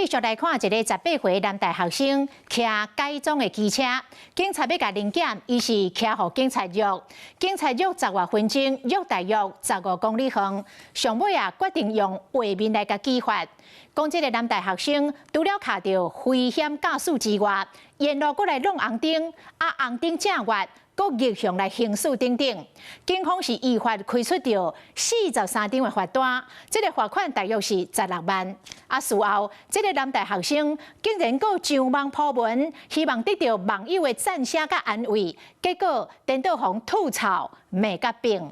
續來看一個18歲男大學生騎改裝的機車，警察欲共臨檢，伊是騎予警察約，警察約10外分鐘，約大約15公里遠，上尾啊決定用畫面來共舉發。講這个男大學生除了卡著危險駕駛之外，沿路閣來挵紅燈，啊紅燈正越，閣逆向來行駛等等，警方是依法開出著43張的罰單，這个罰款大約是16萬。啊，事後這个男大學生竟然閣上網 po 文，希望得著網友的讚聲佮安慰，結果顛倒予人吐槽罵甲反。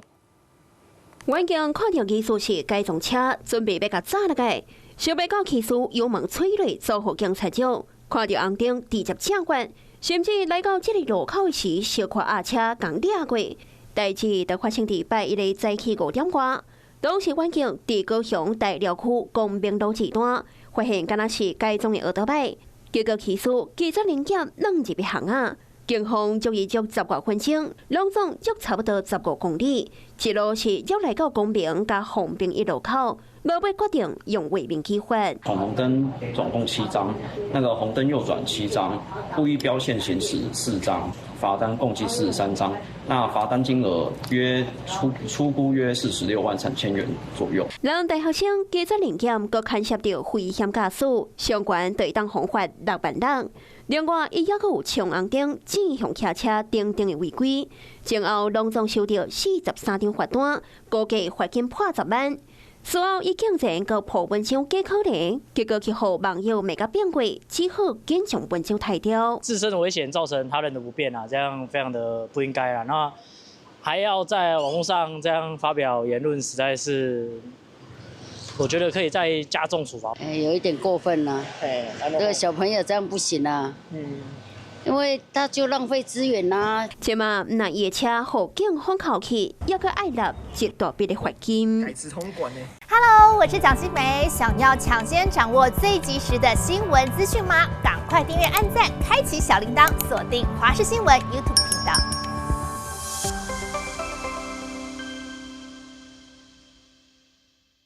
遠鏡看著疑似是改裝車，準備欲共紮落來，想袂到騎士油門催落，遭予警察捉，看著紅燈直接正越。甚至來到這个路口時，小可壓車共掠過。代誌就發生佇拜一的早起5點外，當時遠警佇高雄大寮區光明路這段，發現敢若是改裝的歐多擺，結果騎士記者臨檢挵入去巷仔，警方將伊捉10外分鐘，攏總約差不多15公里，一路是約來到光明佮鳳屏一路口。落尾決定用畫面舉發。闖紅燈總共七張，那個紅燈右轉七張，故意飆線行駛4張，罰單共計43張。那罰單金額約初估約46萬3000元左右。男大學生記者臨檢，閣牽涉著危險駕駛，相關對當罰6萬六。另外，伊猶閣有衝紅燈、正向騎車等等的違規，前後攏總收著43張罰單，估計罰金破10萬。事後，伊竟然閣 po 文章假可憐，結果去予網友罵甲變過，只好緊將文章退掉。自身的危險造成他人的不便啊，這樣非常的不應該啊。那還要在網路上這樣發表言論，實在是，我覺得可以再加重處罰。哎，有一點過分啦。哎，這個小朋友這樣不行啊。因為他就浪費資源啦。這馬那伊的車予警方扣去，猶閣愛納一大筆的罰金。 Hello，我是蔣新梅，想要搶先掌握最及時的新聞資訊嗎？趕快訂閱、按讚、開啟小鈴鐺，鎖定華視新聞 YouTube 頻道。